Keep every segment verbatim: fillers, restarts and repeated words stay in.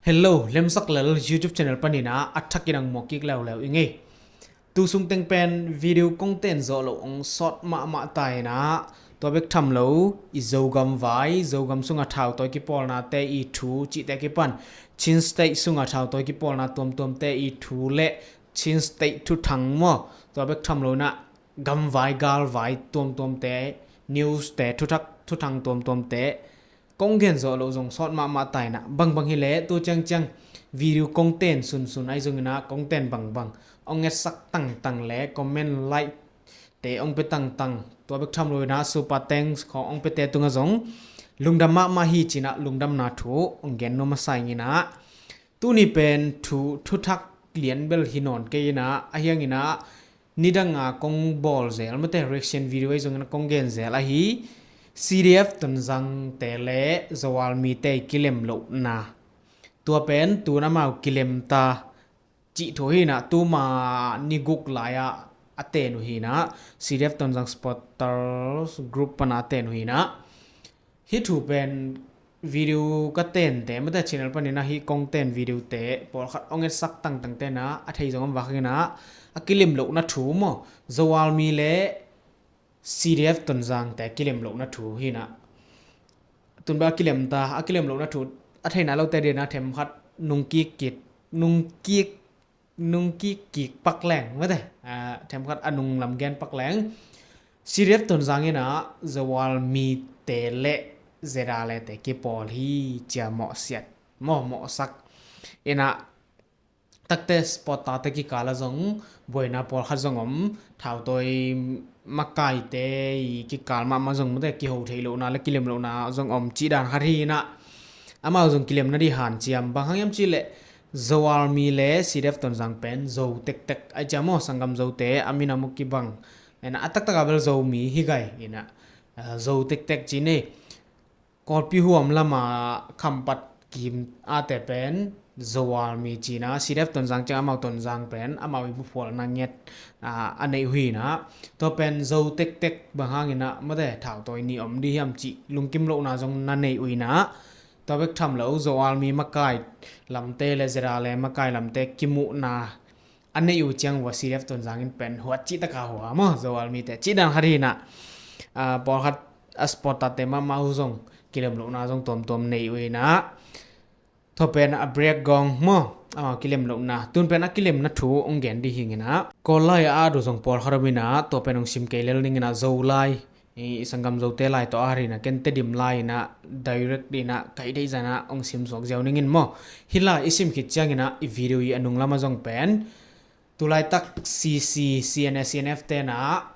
Hello, Lemsak Lel YouTube channel panin ah a thakin ang muak kik leuleu i ngei. Tu sung teng pen video content zawh loh ong sawt mahmah ta in ah, tua bek tham lo i Zogam vai, Zogam sunga thautawi kipawlnate i thu cihte kipan, Chin State sunga thautawi kipawlna tuamtuamte i thu le Chin State thuthang maw, tua bek tham lo in ah gamvai galvai tuamtuamte, newste, thuthak thuthang tuamtuamte kong gen zawh loh zong sawt mahmah ta in ah, bangbang hi leh tu ciangciang video content sunsun ahi zongin ah content bangbang ong etsak tangtang le comment, like te ong pe tangtang, tua bek tham lo in ah super thanks khawng ong pete tungah zong lungdam mahmah hi ci in ah lungdamna thu ong gen nuam a sa ing in ah, tuni pen thu thuthak lian bel hi nawn kei in ah, ahi hangin ah nidanga kong bawl zel, mate, reaction video ahi zongin ah kong gen zel ahi, C D F Tonzangte le Zoal mite kilem lohna, tua pen tun amau kilem ta cih thu hi in ah, tuma ni guk lai-ah a ten uh hi in ah, C D F Tonzang supporters group pana a ten uh hi in ah, hih thu pen video ka tente, mate, channel panin ah hih kong ten videote pawlkhat ong etsak tangtangte in ah a thei zong om vak in ah, a kilem lohna thu maw, Zoal mi le C D F Tonzangte kilem lohna thu hi in ah, tun bek a kilem ta, a kilem lohna thu a theihna lote adingin ah themkhat nung kik kik, nung kik nung kik kik pak leng, mate, ah, themkhat a nung lam gen pak leng. C D F Tonzang in ah Zoal mite le Z R A te kipawl hi ci a mawhsiat, mawh, mawhsak in ah, takte supporterte kikal ah zong buaina pawlkhat zong om, thautawi makaite i kikal mahmah zong, mate, kiho theih lohna le kilem lohna zong om cih dan khat hi in ah, amau zong kilemna ding hanciam, bang hang hiam cih leh Zoal mi le C D F Tonzang pen Zo tektek ahi ciang maw, sanggam Zote a min a mu kibang in ah, a taktak a bel Zomi hi gai in ah, ah, Zo tektek ci ni. Kawlpi huam lama Khampat kim ate pen Zoal mi ci in ah, C D F Tonzang ciang amau Tonzang pen amau i buphualna nget, ah, a neih uh hi in ah, tua pen Zo tektek bang hangin ah, mate, thautawi nih om ding hiam cih lungkim lohna zong na neih uh hi in ah, tua bek tham lo Zoal mi makai lamte le Z R A le makai lamte kimuhna a neih uh ciang vua C D F Tonzang in pen huat cih taka hua maw, Zoal mite cih dan khat hi in ah, ah, pawlkhat a supporterte mahmah uh zong kilem lohna zong tuamtuam neih uh hi in ah, tua pen a break gong maw, amau kilem lohna, tun pen a kilemna thu ong gen ding hi ing in ah, Kawl lai a at uh zong pawlkhat om in ah, tua pen ong sim kei lel ning in ah, Zolai, i sanggam Zote lai tawh a hat in ah, ken Tedim lai in ah direct in ah kai deih zan ah ong sim suak ziau ning in maw. Hih lai i sim khit ciangin ah i video i a nung lamah zong pen, tulaitak C C, C N A, C N F te in ah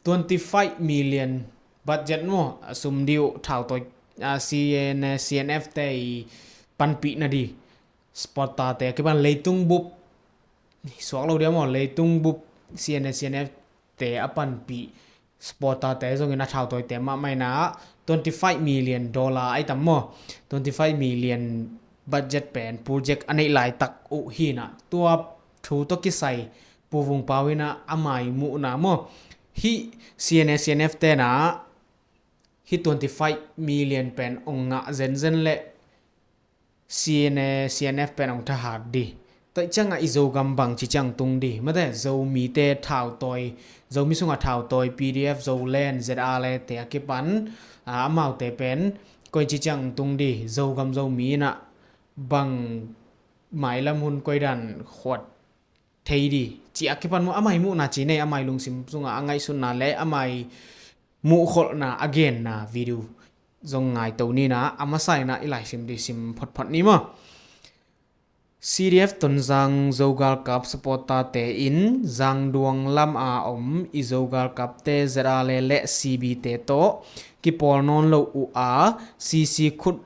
twenty five million budget maw, a sum ding uh, thautawi, ah, C N A, C N F te i panpihna ding, supporterte a kipan leitung bup, suak lo ding maw, leitung bup C N A, C N F te a panpih supporterte zongin a thautawite mahmah in ah twenty five million dollar ai tam maw, twenty five million budget pen project a neih laitak uh hi in ah, tua thu tawh kisai Pu Vung Pau in ah a mai muhna maw, hih C N A, C N F te in ah hih twenty five million pen ong ngah zenzen leh C N A, C N F pen ong thahat ding. Tua ciangah i Zogam bangci ciang tung ding, mate, Zomite thautawi, Zomi sungah thautawi, P D F, Zoland, Z R A te a kipan, ah, amaute pen koici ciang tung ding, Zogam Zomi in ah bang mailam hun koidan khuat thei ding cih a kipan maw, a mai muhna ci nei, a mai lungsim sungah a ngaihsutna le a mai muhkholhna a genna video zong ngaito ni in ah, a masa in ah i laisim ding sim photphot ni maw. C D F Tonzang Zogalkap supporterte in Zangduang lam a om i Zogalkapte Z R A le C B te tawh kipawl nawn lo uh a, C C khut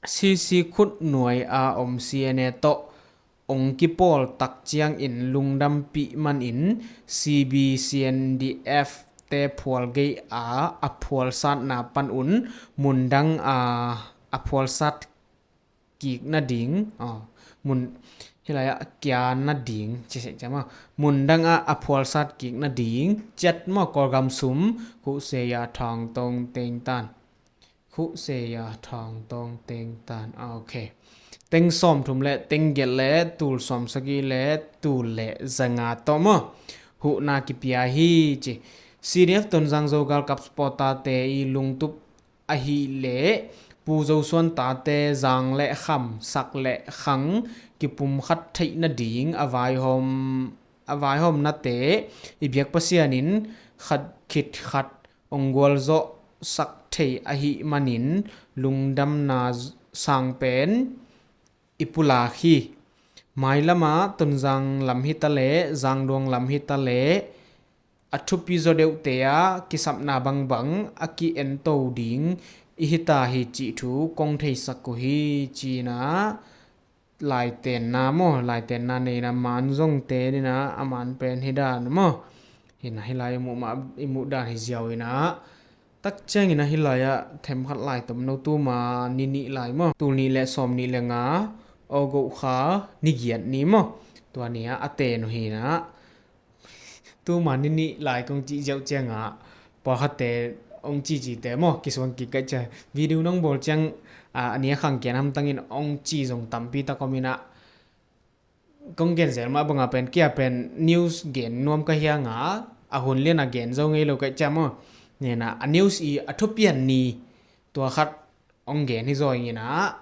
C C khut nuai a om C N A tawh ong kipawl tak ciangin lungdampih manin C B C N D F te phual gei a, a phualsatna pan un mundang a, a phualsat kik nading, ah, mun, hilai a kia nading, ci sek ciama, mundang a, a phualsat kik nading ciat maw, Kawlgam sum, khuhseia thawngtong tengtan. Khuh Seya Thang Tawng teng tan. Ah, ok. Teng sawmthum le teng giat le tul sawmsagih le tul le zanga tawh maw, huhna kipia hi ci. C D F Tonzang Zogal Cup supporter-te i lungtup ahih leh Pu Zo Suan tate zang le kham, sak le khang kipumkhat theih nading a vaihawm, a vaihawmnate i biak Pasian in khat khit khat hong gualzawhsak thei ahih manin lungdamna sang pen i pulak hi. Mailamah Tonzang lam hi ta leh, Zangduang lam hi ta leh, a thupi zaw deuhte ah kisapna bangbang a ki-ento ding i hi ta hi cih thu kong theisak uh hi, ci-in ah laitenna maw, laitenna nei-in ah man zong ten in ah a man pen hi dan maw. Hi-in ah hih lai i muh mah, i muh dan hi ziau in ah, tak ciangin ah hih lai-ah themkhat lai tomno, tuma ni nih lai maw, tul nih le sawm nih le nga, August kha ni giat ni maw, tua ni-ah a ten uh hi-in ah, tuma ni nih lai kong cih ziau ciangah pawlkhatte hong cicite maw, kisuang kik ka cia, video nong bawl ciang, ah, a ni a khang kian hamtangin hong ci zong tampi tak om in ah, kong gen zel mah bangah pen, kei a pen news gen nuam ka hi hang a, a hun lian a gen zo ngei lo ka cia maw. Hi-in ah a news i a thupian ni tua khat hong gen hi zaw ing in ah,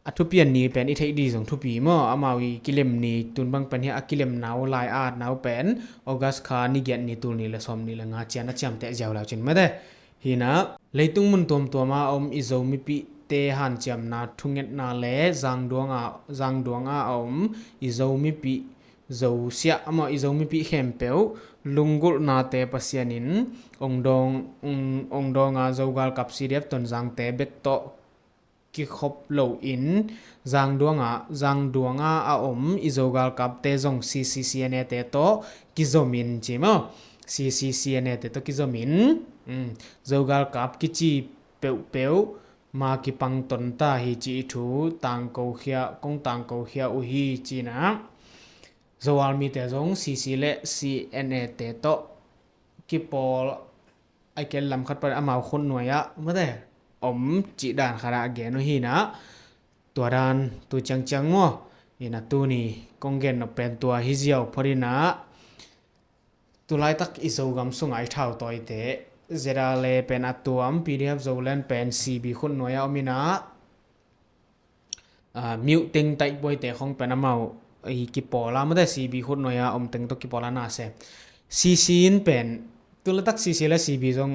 a thupian ni pen i theih ding zong thupi maw. Amau i kilem ni, tun bang pen hi a kilemna uh, lai-atna uh pen August kha ni giat ni, tul nih le sawm nih le nga ciang a ciamteh ziau le uh cin mate. Hi-in ah leitung mun tuamtuam a om i Zo mipihte hanciamna thungetna le Zangduang a, Zangduang a om i Zo mipih, Zo siah amah i Zo mipih khempeuh lunggulhnate Pasian in hong dawng, hong, hong dawng a, Zogal Cup C D F Tonzangte bek tawh kikhop loin Zangduang a, Zangduang a a om i Zogal Cup-te zong C C C N A-te tawh kizom in ci maw. C C C N A-te tawh kizom in, um, Zogal Cup kici peuhpeuh ma kipang ton ta hi cih thu tangko khia, kong tangko khia uh hi, ci-in ah Zoal mite zong C C le C N A-te tawh kipawl a, kel lam khat pan amau khut nuai-ah mate om cih dan khat ah a gen uh hi-in ah, tua dan tu ciangciang maw. Hi-in ah tuni kong gen nop pen tua hi ziau phot in ah, tu laitak i Zogam sungah i thautawite, Z R A pen a tuam, P D F Zoland pen C B khut nuai-ah om in ah, ah, mute teng taihpuaite khong pen amau i kipawl a mate, C B khut nuai-ah om teng tawh kipawl a na se. C C in pen, tu laitak C C le C B zong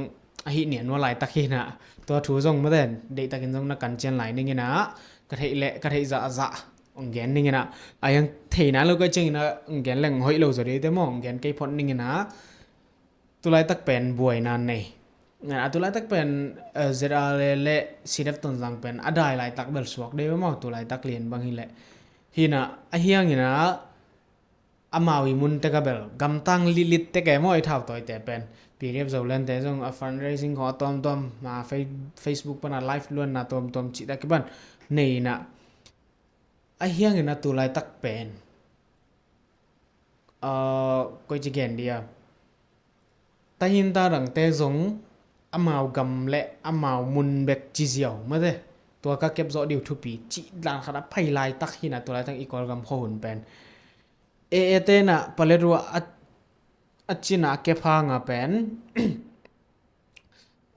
ahi nian uh a, laitak hi-in ah, tua thu zong mate deihtakin zong na kan cian lai ning in ah, ka theih le ka theih zahzah hong gen ning in ah, a hiang theihna lo ka ciangin ah hong gen leng hoih lo zaw dite maw, hong gen kei phot ning in ah, tu laitak pen buaina nei. A, tu laitak pen, eh, Z R A le C D F Tonzang pen a dai laitak bel suak dei maw, tu laitak lian bang hi leh. Hi-in ah a hiang in ah amau i mun tek ah bel gamtang litlit tek e maw, i thautawite pen. P D F Zoland-te zong a fundraising khong a tuamtuam, ma Fe-, Facebook pan a live luanna tuamtuam cih tak kipan nei in ah, a hiang in ah tu laitak pen, ah, koi ci gen dia, tahin ta dangte zong amau gam le amau mun bek ci ziau mate, tua ka kep zawh ding uh thupi cih dan khat a pai laitak hi-in ah, tu laitak i Kawlgam khuahun pen A A-te in ah palet uh a, a cin a kep hang a pen,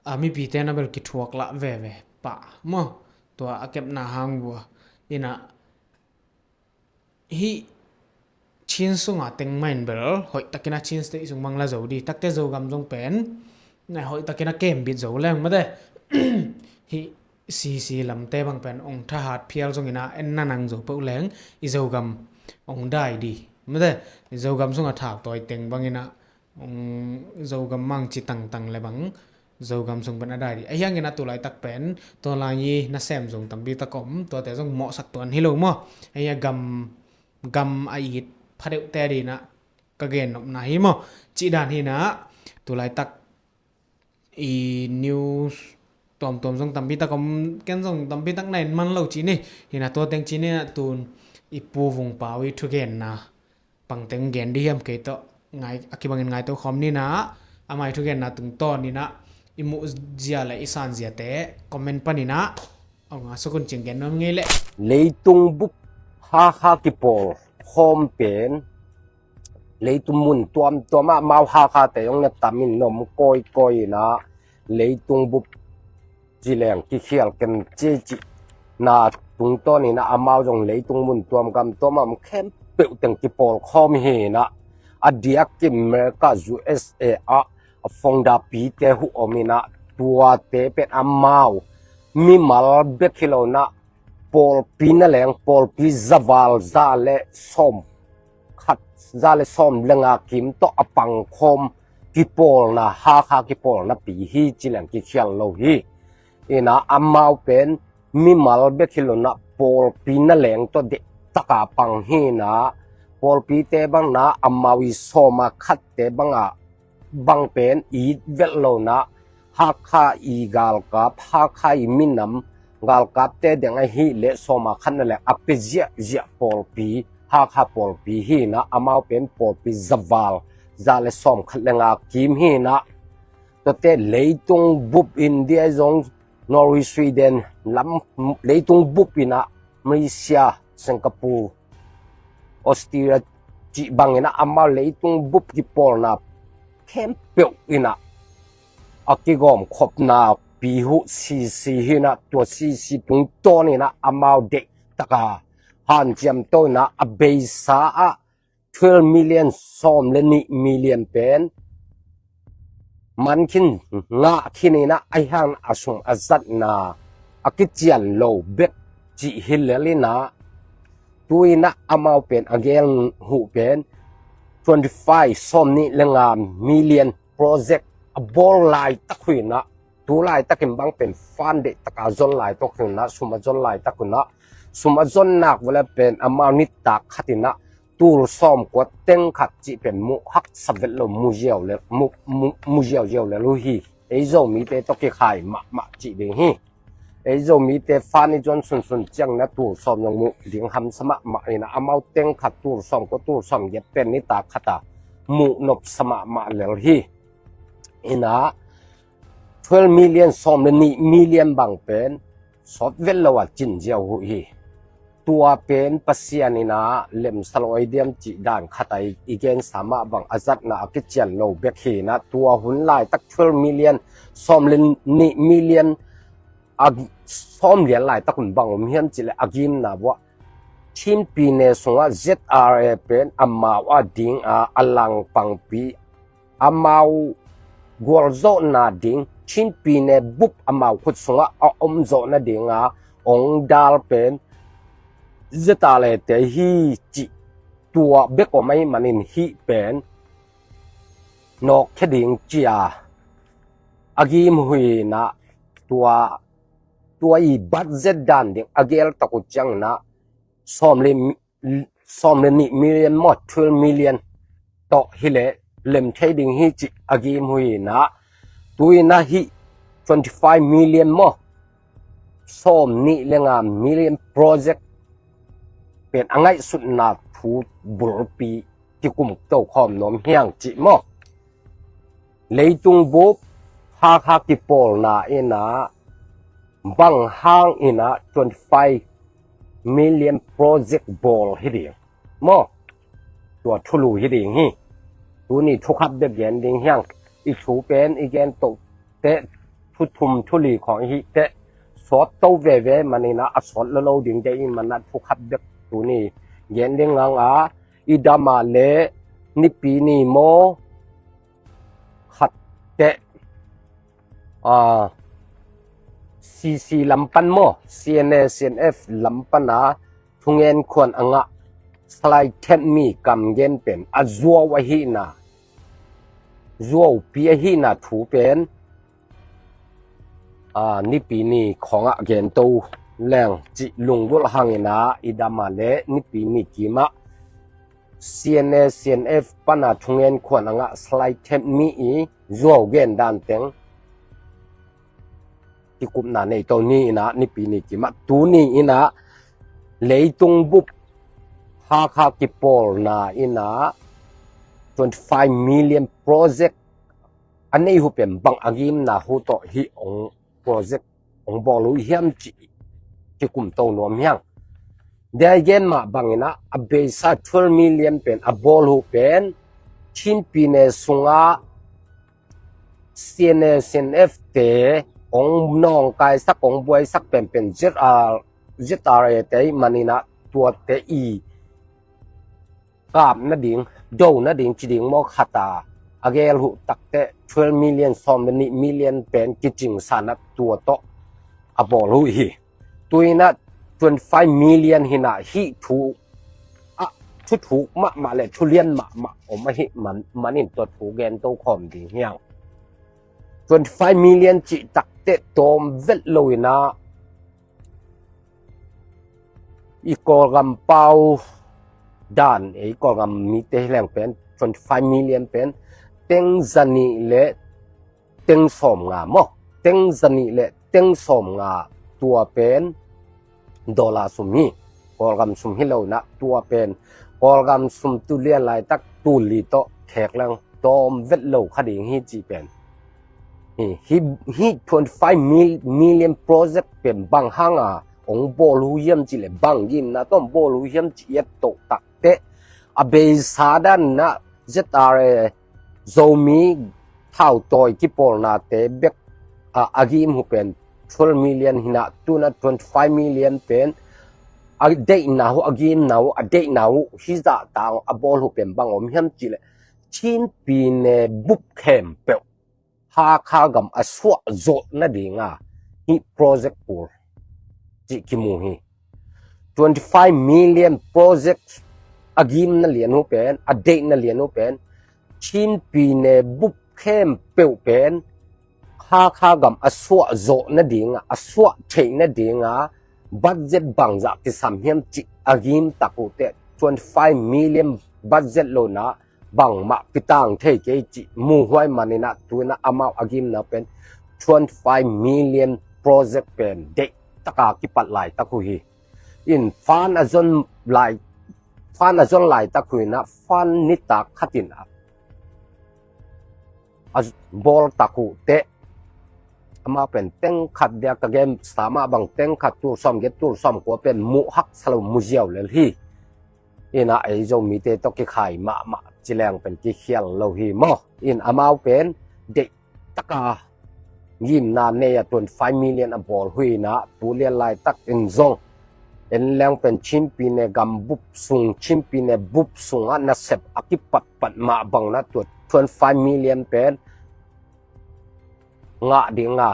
a, mipite in ah bel kithuak lah veve pah maw, tua a kepna hang uh a. In ah hih Chin sungah teng mah in bel hoihtakin a Chin State sung bang la zo ding, takte Zogam zong pen na hoihtakin a kembit zo leng mate. Hih C C lamte bang pen hong thahat phial zongin ah, en na nang zo peuh leng i Zogam hong dai ding mate. I Zogam sungah thaktawi teng bangin ah, um, Zogam mang ci tangtang le bang Zogam sung pen a dai ding. A hiang in ah tu laitak pen tua lai-i nasem zong tampi tak om, tuate zong mawhsak tuan hi lo maw. A hiang gam, gam a it pha deuhte ding in ah ka gen nopna hi maw. Cih dan hi-in ah, tu laitak i news tuamtuam zong tampi tak om, ken zong tampi tak na en man lo ci ni. Hi-in ah tua teng ci ni, a tun i Pu Vung Pau i thugenna bang teng gen ding hiam, kei tawh ngai, a kibangin ngaihto khawm ni in ah, amah i thugenna tungtawn in ah, i muhzia le i sanziate comment panin ah hong a sukun cing gen nuam ngei leh. Leitung bup Hakha kipawl khawm pen leitung mun tuamtuam ah amau Hakhate hong na tamin nom kawikawi in ah leitung bup ci leng kikhial ken ci cihna tungtawn in ah amau zong leitung mun tuam gam tuam ah om khempeuh teng kipawl khawm hi in ah, a diakin America, U S A ah a founder pite huh om in ah, tuate pen amau mimal bek hi lo in ah pawlpi na leng, pawlpi zaval za le sawm khat, za le sawm le nga kim tawh a pangkhawm kipawlna, Hakha kipawlna pi hi ci leng kikhial lo hi. In ah amau pen mimal bek hi lo in ah pawlpi na leng tawh deihtak a pang hi in ah, pawlpite bang in ah amau i sawm a khatte bang ah bang pen it velh lo in ah, Hakha i galkap, Hakha i minam galkapte deng ahih leh sawm a khat na leng a pia ziahziah pawlpi, Hakha pawlpi hi in ah, amau pen pawlpi zaval za le sawm khat le nga kim hi in ah, tuate leitung bup India zong, Norway, Sweden lam, leitung bup in ah Malaysia, Singapore, Australia cih bang in ah amau leitung bup kipawlna khempeuh in ah a kigawmkhopna pi huh sisi hi in ah, tua sisi tungtawn in ah amau deihtak a hanciam to in ah a beisa ah twelve million, sawm le nih million pen man khin, ngah khin in ah, ahi hang a sum a zatna a kician lo bek cih hi lel in ah, tu in ah amau pen a gel huh pen twenty five, sawm nih le nga million project a bawl laitak huh in ah, tu laitakin bang pen fund deihtak a zon laitak huh in ah, sum a zon laitak huh in ah, sum a zon nak vua le pen amau nitak khat in ah tul sawmkua teng khat cih pen muh haksa vet lo, mu ziau le, mu, mu, mu ziauziau le lo hi. Ei Zomite tawh kikhai mahmah cih ding hi. Ei Zomite fund i zon sunsun ciang in ah tul sawm zong muh ding hamsa mahmah in ah, amau teng khat tul sawmkua, tul sawmgiat pen nitak khat a muh nopsa mahmah lel hi. In ah twelve million, sawm le nih million bang pen sawt vet lo a cin ziau huh hi. Tua pen Pasian in ah lemsa lo ai diam cih dan khat a i, i gensa mah bang a zatna a kician lo bek hi in ah, tua hun laitak twelve million, sawm le nih million a sawm lian laitak hun bang om hiam cih leh a gimna vuah Chin pyine sungah Z R A pen amau a ding a, a langpangpi, amau gualzawhna ding, Chin pyine bup amau khut sungah a omzawh nading a ong dal pen Z R A te hi cih tua bek om ahih manin hih pen nawkkhia ding ci a a gim huh in ah, tua, tua i budget dan ding a gel tak uh ciang in ah sawm le, sawm le nih million maw, twelve million tawh hi leh lem thei ding hi cih a gim huh in ah, tu in ah hih twenty five million maw, sawm nih le nga million project pen a ngaihsutna thu bulpi kikum to khawm nuam hi hang cih maw. Leitung bup Hakha kipawlna in ah bang hang in ah twenty five million project bawl hi ding maw. Tua thulu hi ding hi. Tuni thukhat bek gen ding hi hang. I thu pen i gen to teh, thu thum thu li khawng i hih teh, sawt to veve manin ah a sawt lo lo ding deih ih man ah thukhat bek tuni gen ding hang a, i dam a leh Nipi ni maw, khat teh, a, C C lam pan maw, C N A, C N F lam pan a thungen khuan a ngah Salai Thep Mi kam gen pen a zuau ahihna, zuaupi ahihna thu pen, a, Nipi ni khawngah gen to leng cih lunggulh hangin ah i dam a leh Nipi ni kimah C N A, C N F pan a thungen khuan a ngah Salai Thep Mi i zuau gen dan teng kikupna nei to ni in ah, Nipi ni kimah, tuni in ah leitung bup Hakha kipawlna in ah twenty five million project a nei uh pen bang a gimna uh tawh hih ong project ong bawl uh hiam cih kikum to nuam hi hang. Dia i gen mah bangin ah a beisa twelve million pen a bawl uh pen Chin pyine sungah C N A, C N F te ong nawngkaisak, ong buaisak penpen Z R, Z R A te ahih manin ah tuate i kap nading, do nading ci ding maw, khat a a gel uh takteh twelve million, sawm le nih million pen kicingsan ah tua tawh a bawl uh hi. Tu in ah twenty five million hi in ah hih thu ah thuthuk mahmah le thulian mahmah om ahih man, manin tua thu gen to khawm ding hi hang. Twenty five million cih takteh tawm vet lo in ah i Kawlgam pau dan, i Kawlgam mite hi leng pen twenty five million pen teng za nih le teng sawm nga maw, teng za nih le teng sawm nga, tua pen dollar sum hi. Kawlgam sum hi lo in ah tua pen Kawlgam sum tu lian laitak tul li tawh khek leng tawm vet lo kha ding hi cih pen hi. Hih, hih twenty five million project pen bang hang a ong bawl uh hiam cih le bang gimna tawh ong bawl uh hiam cih i et to takteh a beisa dan in ah Z R A, Zomi thautawi kipawlnate bek a, a gim uh pen twelve million hi in ah tu in ah twenty five million pen a deihna uh, a gimna uh, a deihna uh hih zah tang a bawl uh pen bang om hiam cih le Chin pyine bup khempeuh Hakha gam a suah zawh nading a hih project kul cih kimu hi. Twenty five million project a gimna lian uh pen, a deihna lian uh pen Chin pyine bup khempeuh pen Hakha gam a suah zawh nading a, a suah theih nading a budget bangzah kisam hiam cih a gim tak uh teh twenty five million budget lo in ah bangmah kitang thei kei cih muhuai manin ah tu in ah amau a gimna pen twenty five million project pen deih taka kipat laitak uh hi. In fund a zon lai, fund a zon laitak uh in ah fund nitak khat in ah a bawl tak uh teh amau pen teng khat dia ka gen sa mah bang teng khat tul sawm giat tul sawm kua pen muh haksa lo, mu ziau lel hi. In ah ei Zomite tawh kikhai mahmah ci leng pen kikhial lo hi maw. In amau pen deih taka gimna nei a twenty five million a bawl uh hi in ah tu lian laitak in zong en leng pen Chin pyine gam bup sung, Chin pyine bup sungah nasep a kipatpat mah bang in ah tua twenty five million pen ngah ding a,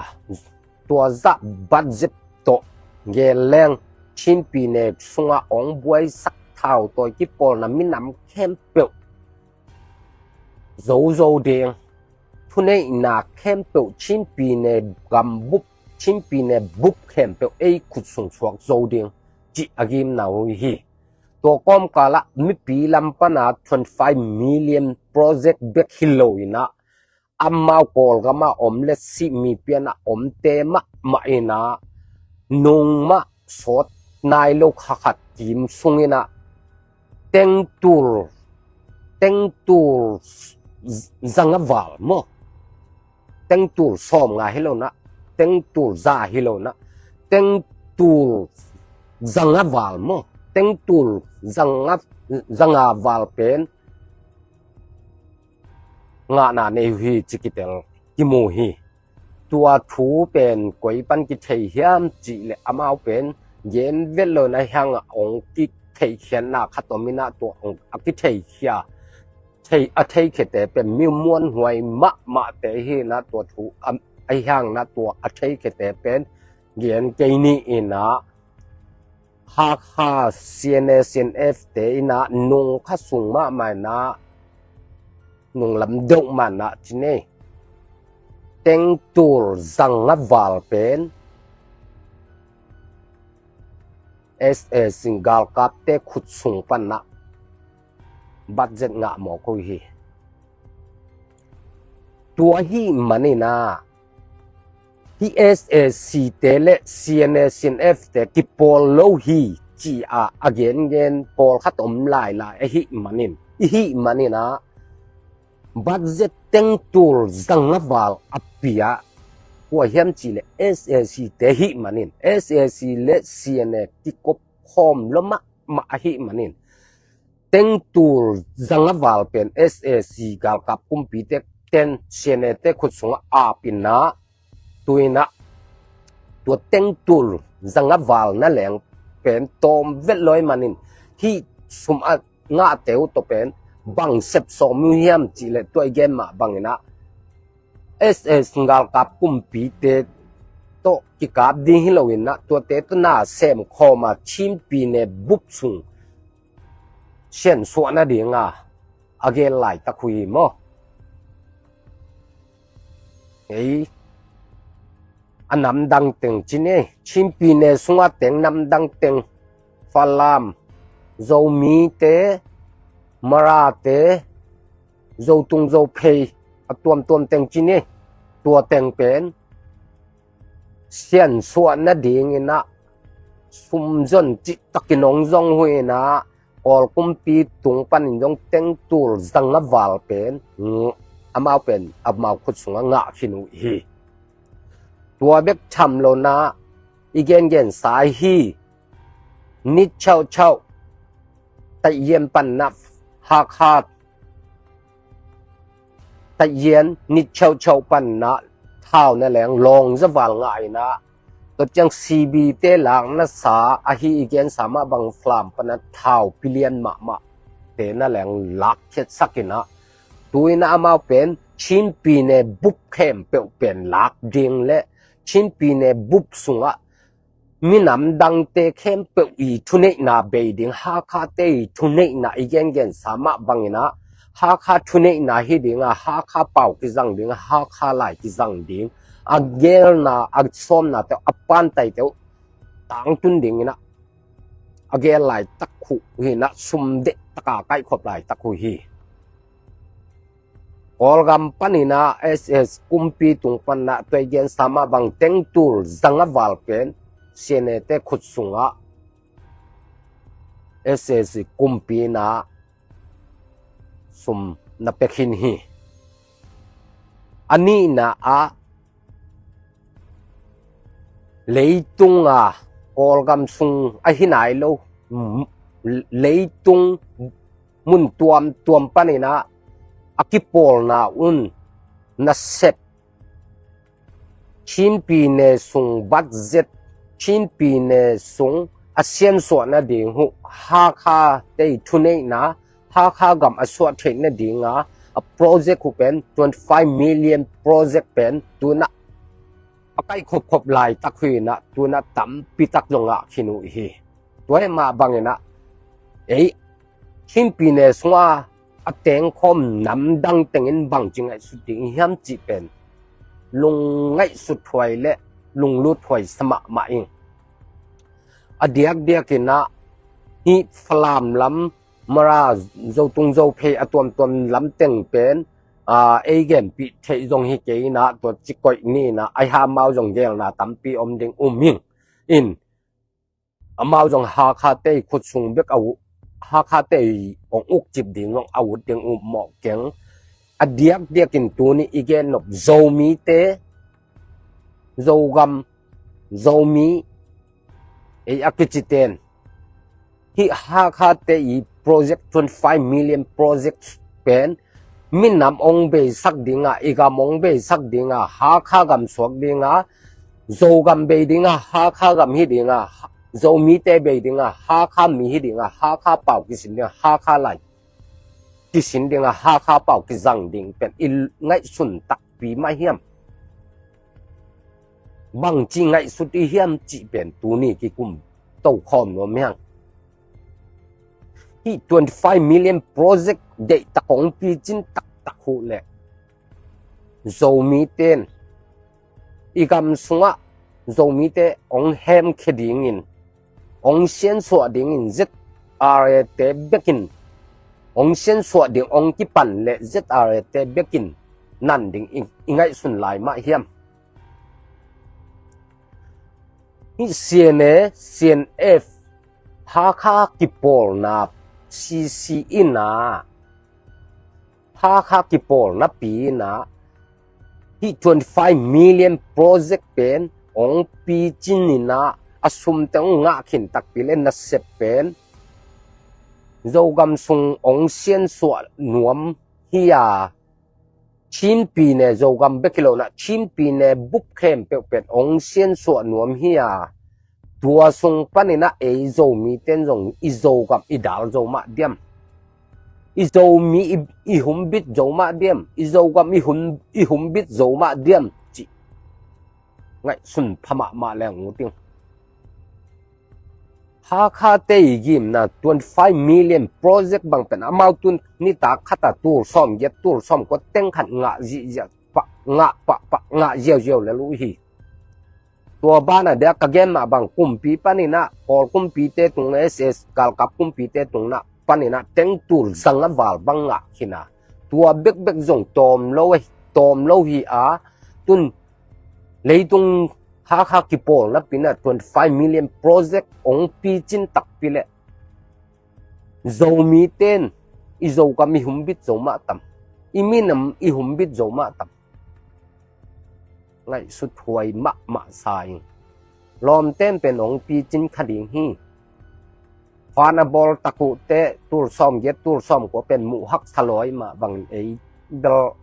tua zah budget tawh gen leng Chin pyine sungah ong buaisak thautawi kipawlna minam khempeuh zo zo ding, thuneihna khempeuh Chin pyine gam bup, Chin pyine bup khempeuh ei khut sung suak zo ding cih a gimna uh hi. Tua kawmkal ah mipi lam pan a twenty five million project bek hi lo in ah amau Kawlgam a om le sihmi pian a omte mahmah in ah nung mah sawt nai lo kha khat kim sung in ah teng tul, teng tul z-, za nga val maw, teng tul sawm nga hi lo in ah, teng tul za hi lo in ah, teng tul za nga val maw, teng tul za nga, za nga val pen ngahna nei uh hi ci kitel kimu hi. Tua thu pen koi pan kithei hiam cih le amau pen gen vet lo in ah hih hang a ong kitheihkhiatna khat om in ah tua ong a kitheihkhia, thei, a theikhiate pen mi muanhuai mahmahte hi in ah tua thu a, a hih hang in ah tua a theikhiate pen gen kei ni in ah Hakha C N A C N F te in ah nung kha sung mahmah in ah nung lam deuh mah in ah ci ni. Teng tul za nga val pen S A C galkapte khut sung pan ah budget ngah mawk uh hi. Tua hih manin ah hih S A C te le C N A C N F te kipawl lo hi ci a a gengen pawlkhat om lailai ahih manin, ihih manin ah budget tengtul zanga val a pia, kua hiam cihleh S A C te hih manin, S A C le C N A kikop khawm lo mahmah ahih manin, tengtul zanga val pen S A C galkap kumpite ten C N A te khut sungah apinah, tuinah tua tengtul zanga val na leng pen tawm vet lo ahih manin, hih sum a ngahte uh tawh pen bang sep sawm uh hiam cihleh tua i gen mah banginah S A C galkap kumpite tawh kikap ding hi loinah tuate tawh na sem khawm a Chin pyine bup sung siansuah nadinga a gel laitak uh hi maw? Ei, a namdang teng ci ni, Chin pyine sungah teng namdang teng, Falam, Zomite, Marate, Zotung Zophei, a tuamtuam teng ci ni, tua teng pen siansuah nadinginah sumzon cihtakin hong zong uh inah, Kawl kumpi tung panin zong tengtul zanga val pen amau pen amau khut sungah ngah khin uh hi. Tua bek tham lonah i gengensa hi. Nit chauhchauh Taiyen panna Hakha, Taiyen nit chauhchauh panna thau na leng lawng zaval ngah inah, tua ciang C B te lakna sa ahi i gensa mah bang Falam panna thau pilian mahmah te na leng lakkhiatsak inah, tuinah amau pen Chin pyine bup khempeuh pen lak ding le Chin pyine bup sungah minam dangte khempeuh i thuneihna bei ding, Hakhate i thuneihna i gengensa mah banginah, Hakha thuneihna hi dinga, Hakha pau kizang ding, Hakha lai kizang ding, a gelna a sawmnate uh, a pantaite uh tangtun dinginah a gel laitak uh hinah, sum dehtaka kaihkhop laitak uh hi. Kawlgam paninah S A C kumpi tung panna tua i gensa mah bang tengtul zanga val pen C N A te khut sungah S A C kumpi inah sum na pia khin hi. A nihna ah leitunga, Kawlgam sung ahi nai lo, leitung mun tuamtuam paninah a kipawlna un nasep, Chin pyine sung budget, Chin pyine sung a siansuah nading uh, Hakhate i thuneihna, Hakha gam a suah theih nadinga a project uh pen twenty five million project pen tunah a kaihkhopkhop laitak uh inah, tunah tampitak zong ngah khin uh hi. Tua hi mah banginah ei Chin pyine sungah a tengkhawm namdang tengin bangci ngaihsut ding hiam cih pen lungngaihsut huai le lunglut huai sa mahmah ing. A diakdiakinah hih Falam lam, Mara, Zotung Zophei a tuamtuam lam teng pen ei genpih theih zong hi kei inah, tua ci koih ni inah, a hi amau zong gelna tampi om ding um ing. In amau zong Hakhate i khut sung bek a uh, Hakhate i hong ukcip ding zong a ut ding uh mawh keng. A diakdiakin tuni i gen nop Zomite, Zogam, Zomi ei a kiciten, hih Hakhate i project, twenty five million project pen minam hong beisak dinga, i gam hong beisak dinga, Hakha gam suak dinga, Zogam bei dinga, Hakha gam hi dinga, Zomite bei dinga, Hakha mi hi dinga, Hakha pau kisin dinga, Hakha lai kisin dinga, Hakha pau kizang ding pen i ngaihsun takpi mah hiam? Bangci ngaihsut i hiam cih pen tuni kikum tokhawm nuam hiang. Hih twenty five million project deihtak hong picin taktak uh leh Zomite in i gam sungah Zomite hong hemkhia dingin, hong siansuah dingin, Z R A te bekin hong siansuah ding, hong kipan le Z R A te bekin nan ding i, i ngaihsun lai mah hiam? Hih C N A, C N F, Hakha kipawlna C C inah Hakha kipawl napi inah hih twenty five million project pen hong picin inah a sumte hong ngah khin takpi le nasep pen Zogam sung hong siansuah nuam hi a, Chinpi ne Zogam bek hi lo inah Chinpi ne bup khempeuh pen hong siansuah nuam hi a, tua sung paninah ei Zomite in zong i Zogam i dal zo mah diam? I Zomi i, i humbit zo mah diam? I Zogam i, hun, i humbit zo mah diam? Cih ngaihsun pha mahmah leng uh ding. Hakhate i gimna twenty five million project bang pen amau tun nitak khata tul sawm giat tul sawm kua teng khat ngah zihziah pah, ngah pahpah, ngah ziauziau lel uh hi. Tua banah dia ka gen mah bang kumpi paninah Kawl kumpite tung, S S galkap kumpite tung nah paninah teng tul zanga val bang ngah khin a, tua bekbek zong tawm lo, tawm lo hi a, tun leitung Hakha kipawl napi inah twenty five million project hong picin takpi le Zomite in i Zogam i humbit zo mah tam? I minam i humbit zo mah tam? Ngaihsut huai mahmah sa ing. Lawmte in pen hong picin kha ding hi. Fan a bawl tak uh teh tul sawm giat tul sawm kua pen muh haksa lawi mah bangin ei bel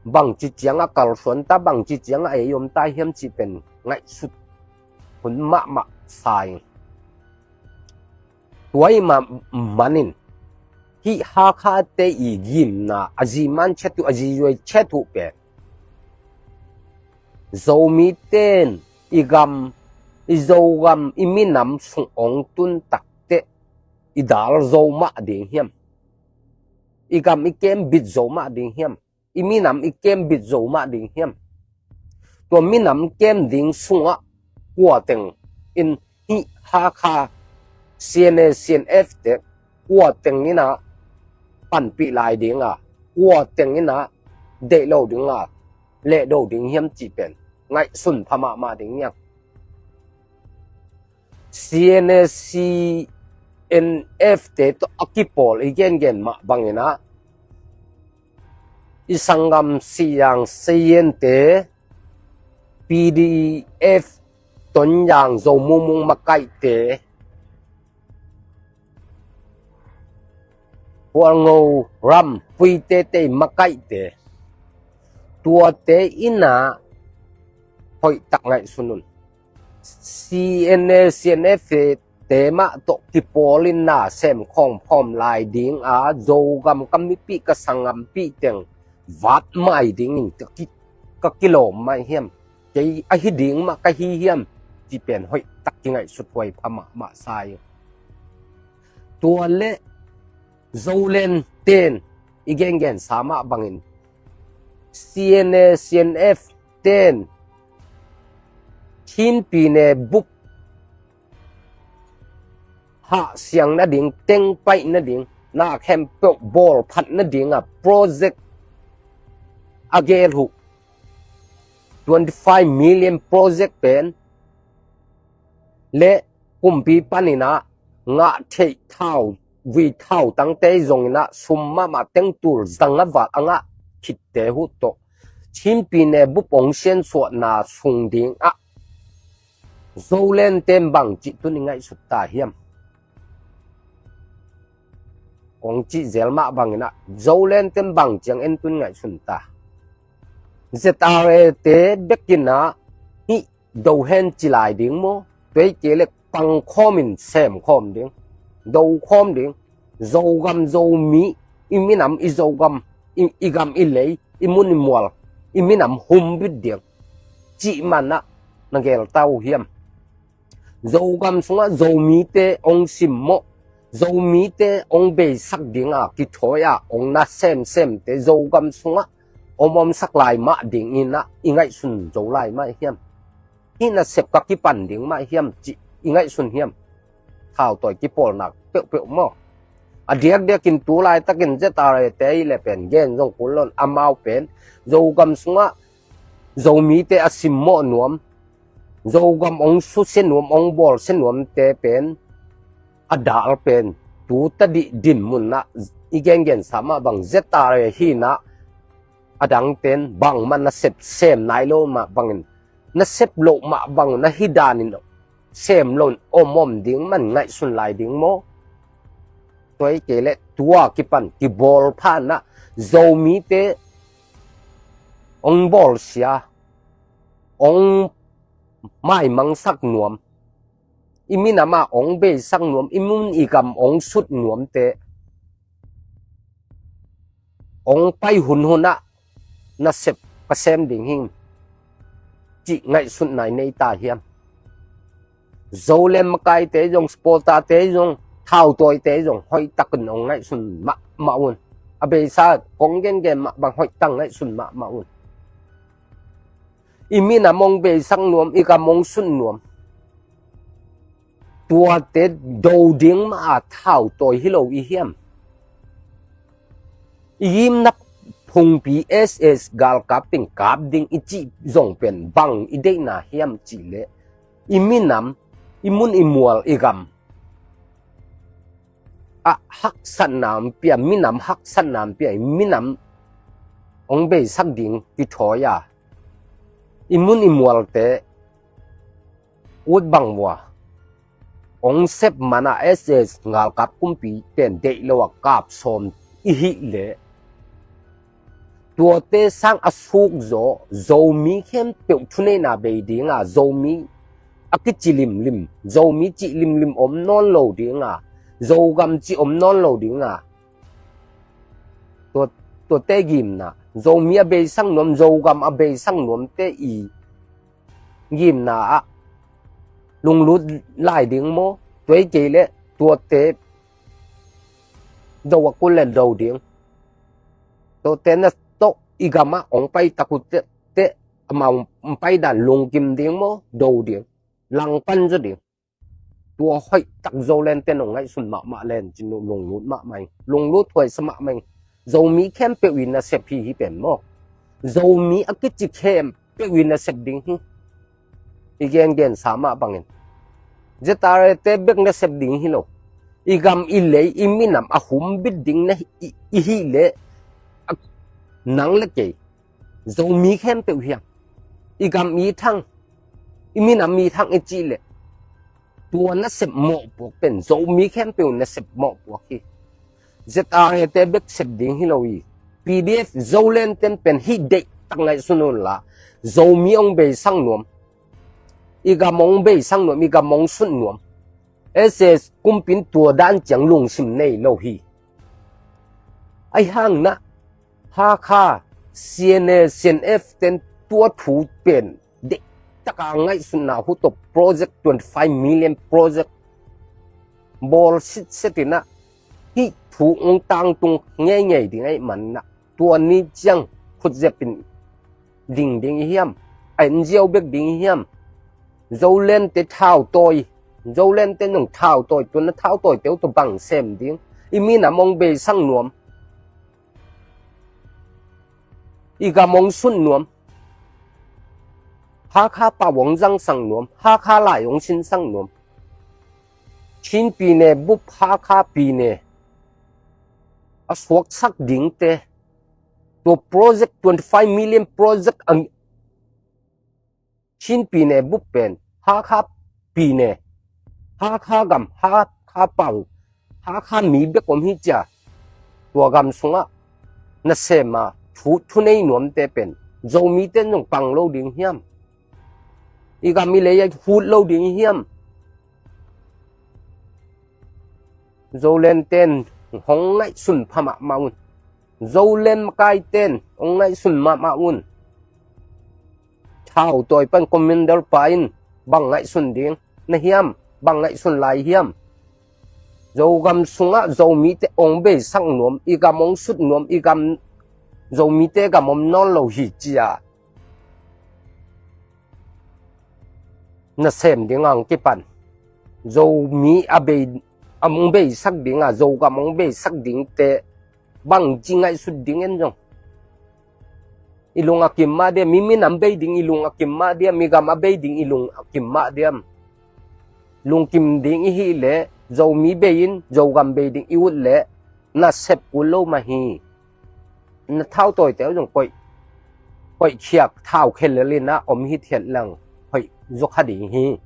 bangci ciangah kalsuan ta, bangci ciangah ei om ta hiam cih pen ngaihsut hun mahmah sa ing. Tua ahih manin hih Hakhate i gimna a zi man ciat uh, a zi zuai ciat uh pen Zomite in i gam, i Zogam, i minam sung hong tun takteh i dal zo mah ding hiam? I gam i kembit zo mah ding hiam? I minam i kembit zo mah ding hiam? Tua minam kem ding sungah kua teng in hih Hakha C N A, C N F te kua teng inah panpih lai ding a, kua teng inah deih lo ding a, lehdo ding hiam cih pen ngaihsun pha mahmah ding hiam? C N A, C N F te tawh a kipawl i gengen mah bangin ah i sanggam Siang Sayen te, P D F Tonyang Zo Mung Mung makaihte, Hualngo ram Puite te makaihte, tuate inah hoihtak ngaihsun un. C N A, C N F te mah tawh kipawl in na sem khawmkhawm lai ding a, Zogam ka mipih, ka sanggampih teng vat mai dingin ka ki, ka kilawm mai hiam? Kei ahi ding mah ka hi hiam? Cih pen hoihtak kingaihsut huai pha mahmah sa ing. Tua leh Zoland ten i gengen sa mah bangin C N A, C N F ten Chin pi ne bup hahsiang nading, tengpaih nading, na khempeuh bawlphat nading a project a gel uh twenty five million project pen le kumpi panin ah ngah theih thau, vui thau tangte zongin ah sum mahmah teng tul zanga val a ngah khitte uh tawh Chin pi ne bup ong siansuahna sung ding ah Zoland ten bangcih tun i ngaihsut ta hiam? Kong cih zel mah bangin ah Zoland ten bangciang en tun ngaihsun ta. Z R A te bekin ah hih do hen ci lai ding maw? Tuai kei le pangkhawm in semkhawm ding, dokhawm ding. Zogam Zomi, i minam, i Zogam, i, i gam i lei, i mun i mual, i minam humbit ding cih man ah na gel ta uh hiam? Zogam sungah Zomite ong simmawh, Zomite ong beisak ding a kithawi a ong na semsemte Zogam sungah om omsak lai mah dingin ah i ngaihsun zo lai mah hiam? Hih nasep ka kipan ding mah hiam cih i ngaihsun hiam? Thautawi kipawlnak peuhpeuh maw? A diakdiakin tu laitakin Z R A te i le pen gen zong kul lo in amau pen Zogam sungah Zomite a simmawh nuam, Zogam ong susia nuam, ong bawlsia nuamte pen a dal pen tu tadih dinmun ah i gengensa mah bang Z R A hi na, a dangten bangmah nasep sem nai lo mah bangin, nasep loh mah bang na hi danin sem loin om om ding man ngaihsun lai ding maw? Tua hi kei leh tua kipan kibawl pha na Zomite ong bawlsia, ong maimangsak nuam, i minam ah ong beisak nuam, i mun i gam ong sut nuamte ong pai hunhun ah nasep ka sem ding hi cih ngaihsutna i nei ta hiam? Zoland makaite zong, supporterte zong, thautawite zong hoihtakin ong ngaihsun mahmah un. A beisa kong gengen mah bang hoihtak ngaihsun mahmah un. I minam ong beisak nuam, i gam ong sut nuam, tuate do ding mah a thautawi hi lo i hiam? I gimna phungpi S S galkap teng kap ding i cih zong pen bang i deihna hiam cih leh, i minam, i mun i mual i gam ah haksatna om pia, minam haksatna om pia, i minam ong beisak ding kithawi a, i mun i mualte ut bang vua ong sep man a S S galkap kumpi ten deih lo a kap sawm i hih leh, tuate sang a suk zaw Zomi khempeuh thuneihna bei ding a, Zomi a kici limlim, Zomi cih limlim om nawn lo ding a, Zogam cih om nawn lo ding a, tua, tuate gimna, Zomi a beisak nuam, Zogam a beisak nuamte i gimna ah lunglut lai ding maw? Tua hi kei leh tuate do a kul le do ding. Tuate na tawh i gam ah ong pai tak uh teh, amau ong pai dan lungkim ding maw? Do ding. Langpan zaw ding. Tua hoihtak Zolandten ong ngaihsun mahmah len cin uh lunglut mahmah ing. Lunglut huaisa mahmah ing. Zomi khempeuh i nasep hi hi pen maw? Zomi a kici khempeuh i nasep ding hi. I gengensa mah bangin Z R A te bek nasep ding hi lo. I gam i lei i minam a humbit ding na hi, i, i hih leh, a, nang le kei Zomi khempeuh hiam? I gam i thang, i minam i thang i cih leh, tua nasep mawhpuak pen Zomi khempeuh nasep mawhpuak hi. Z R A te bek sep ding hi lo hi. P D F Zolandten pen hih deihtak ngaihsun un la, Zomi ong beisak nuam, i gam ong beisak nuam, i gam ong sut nuam, S S kumpin tua dan ciang lungsim nei lo hi. Ahi hang na, Hakha, C N A, C N F ten tua thu pen deihtaka ngaihsutna uh tawh project, twenty five million project bawl sitset in ah, hih thu ong tangtung ngeingei ding ahih man ah, tua ni ciang khutzepin ding ding i hiam? A N G O bek ding i hiam? Zolandte thautawi, Zolandte nong thautawi, tua na thautawite uh tawh bang sem ding? I minam ong beisak nuam, i gam ong sut nuam, Hakha pau ong zangsak nuam, Hakha lai ong sinsak nuam, Chin pyine bup Hakha pyine a suaksak dingte, tua project, twenty five million project ang, Chin pyine bup pen Hakha pyine, Hakha gam, Hakha pau, Hakha mi bek om hi cia. Tua gam sungah nasem a thu, thunei nuamte pen Zomite nong pang lo ding hiam? I gam i lei a hut lo ding hiam? Zolandten hong ngaihsun pha mahmah un. Zoland makaiten hong ngaihsun mahmah un. Thautawi pan commander pa in bang ngaihsun ding na hiam? Bang ngaihsun lai hiam? Zogam sungah Zomite ong beisak nuam, i gam ong sut nuam, i gam, Zomite gam om nawn lo hi cia nasem ding ang kipan, Zomi a bei, a ong beisak ding a, Zogam ong beisak dingte bang ci ngaihsut ding en zong, i lung a kim mah diam, i minam bei ding i lung a kim mah diam, i gam a bei ding i lung a kim mah diam? Lungkim ding i hih leh Zomi bei in, Zogam bei ding i ut leh, na sep kul lo mah hi. Na thautawite uh zong koih, koih khiak thau khe lel in ah om hithiat lang hoih zaw kha ding hi.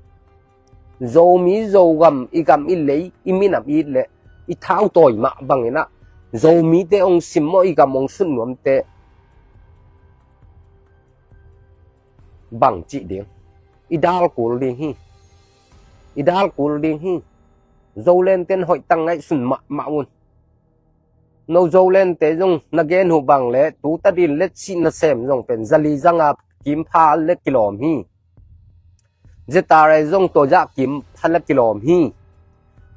Zomi Zogam, i gam i lei, i minam i it leh i thautai mah bangin ah Zomite hong simmawh, i gam hong sut nuamte bang cih ding? I dal kul ding hi. I dal kul ding hi. Zolente'n hoih tak ngaihsun mahmah un. No Zolente zong na gen uh bang leh tu tadin letsih nasem zong pen zali zanga kim pha le kilawm hi. Zetare zong tua zah kim pha le kilawm hi.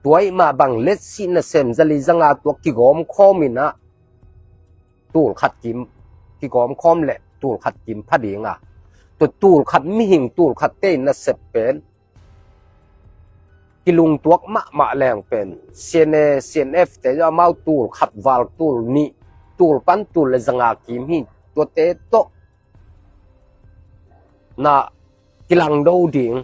Tua ih mah bang letsih nasem zali zanga tua kigawm khawm in ah tul khat kim, kigawm khawm leh tul khat kim pha ding a, tua tul khat, mihing tul khatte in nasep pen kilungtuak mahmah leng pen C N A, C N F te amau tul khat val, tul nih, tul pan tul le zanga kim hi. Tuate tawh na kilang do ding,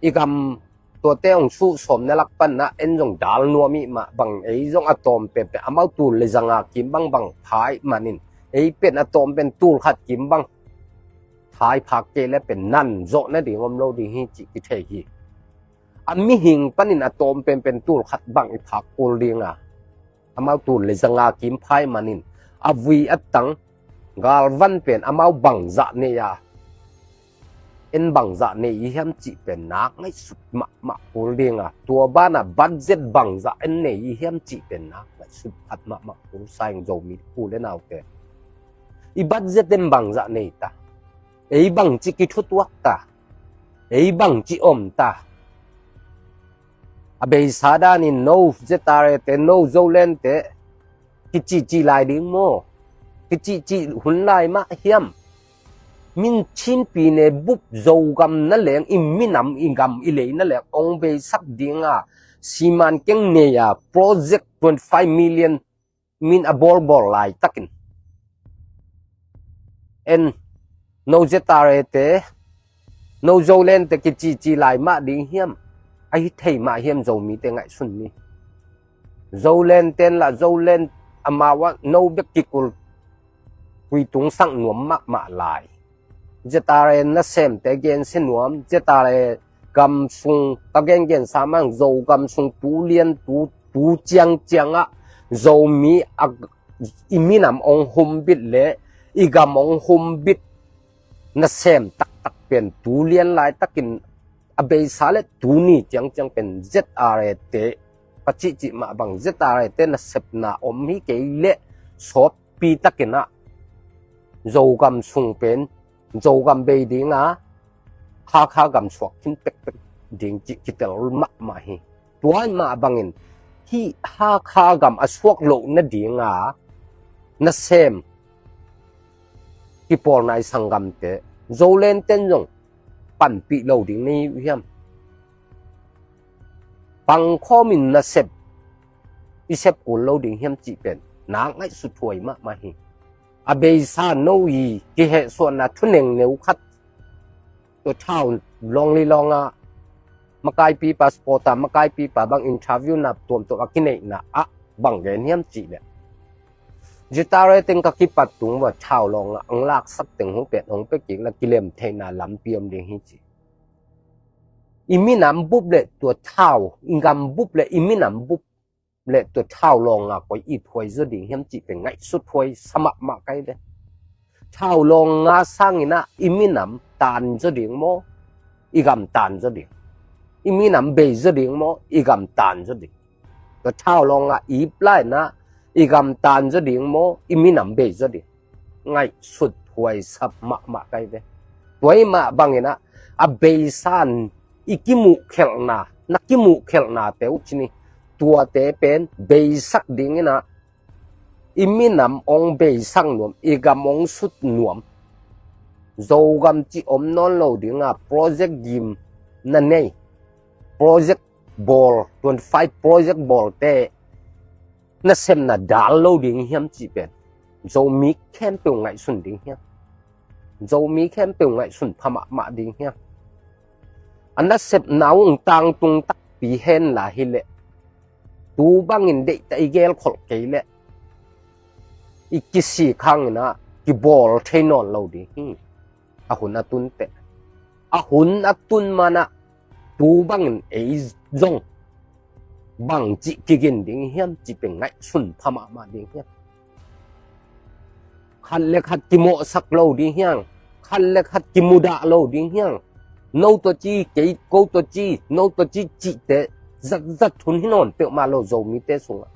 i gam tuate hong suh sawm na lak pan ah en zong dal nuam ih mah bang, ei zong a tawm penpen amau tul le zanga kim bangbang pha ih manin ei pen a tawm pen tul khat kim bang pha ih phak kei le pen nan zawh nading om lo ding hi cih kithei hi. A mihing panin a tawm penpen tul khat bang i phak kul ding a, amau tul le zanga kim pha ih manin a vui a tang galvan pen amau bangzah nei a, en bangzah nei i hiam cih pen nak ngaihsut mahmah kul ding a, tua banah budget bangzah en nei i hiam cih pen nak ngaihsut phat mahmah kul sa ing, Zomi u le naute. I budget en bangzah nei ta? Ei bangci kithutuak ta? Ei bangci om ta? A beisa danin no Zetare te, no Zolente kicihcih lai ding maw? Kicihcih hun lai mah hiam? Min Chin pi ne bup Zogam na leng, i minam, i gam i lei na leng ong beisak ding a, siman keng nei a, project twenty five million min a bawlbawl laitakin en, no Zetare te, no Zolente kicihcih lai mah ding hiam? Ahi thei mah hiam? Zomite ngaihsun ni. Zolente'n lah Zolen amau ah no bek kikul kuitungsak nuam mahmah lai. Zetare nasemte gensia nuam, Zetare gam sung ka gengensa mang, Zogam sung tu lian tu, tu ciangciang ah Zomi a, i minam ong humbit le i gam ong humbit nasem taktak pen tu lian laitakin a beisa le tuni ciangciang pen Zetare te, pacihcih mah bang Zetare te nasepna om hi kei leh sawtpi takin ah Zogam sung pen Zogam bei ding a, Hakha gam suak khin pekpek ding cih kitel mahmah hi. Tua mah bangin hih Hakha gam a suak loh nading a nasem kipawlna i sanggamte Zolente'n zong panpih lo ding na hi uh hiam? Pangkhawmin nasep i sep kul lo ding hiam cih pen nak ngaihsut huai mahmah hi. A beisa no i kihehsuahna thuneng neu khat, tua thau lawng li lawng a makaipipa, sport a makaipipa bang interview na tuamtuam a kineihna ah bang gen hiam cih leh, Zetare teng ka kipat tung va thau lawng ah ang laksak teng hong pet hong pia kik la kilem theihna lampi om ding hi ci. I minam bup le tua thau, i gam bup le i minam bup le tua thau lawng a koi it huai zaw ding hiam cih pen ngaihsut huai sa mahmah kai ve. Thau lawng a sangin ah i minam tan zaw ding maw, i gam tan zaw ding? I minam bei zaw ding maw, i gam tan zaw ding? Tua thau lawng a ip lai-in ah i gam tan zaw ding maw, i minam bei zaw ding? Ngaihsut huai sa mahmah kai ve. Tua ih mah bangin ah a beisa in i kimuhkhelhna, na kimuhkhelhnate uh ci ni, tuate pen beisak dingin ah i minam ong beisak nuam, i gam ong sut nuam, Zogam cih om nawn lo ding a project gim na nei, project bawl, twenty five project bawlte nasepna dal lo ding hiam cih pen Zomi khempeuh ngaihsun ding hiam? Zomi khempeuh ngaihsun pha mahmah ding hiam? A nasepna uh tangtung takpi hen la hi leh tu bangin deihtak i gelkholh kei leh i kisik hangin ah kibawl thei nawn lo ding hi. A hun a tun teh, a hun a tun manah tu bangin ei zong bangci kigin ding hiam cih pen ngaihsun pha mahmah ding hiam? Khat le khat kimawhsak lo ding hiam? Khat le khat kimudah lo ding hiam? No tawh ci, kei ko tawh ci, no tawh ci cihte zatzat hun hi nawn peuhmah lo Zomite sungah.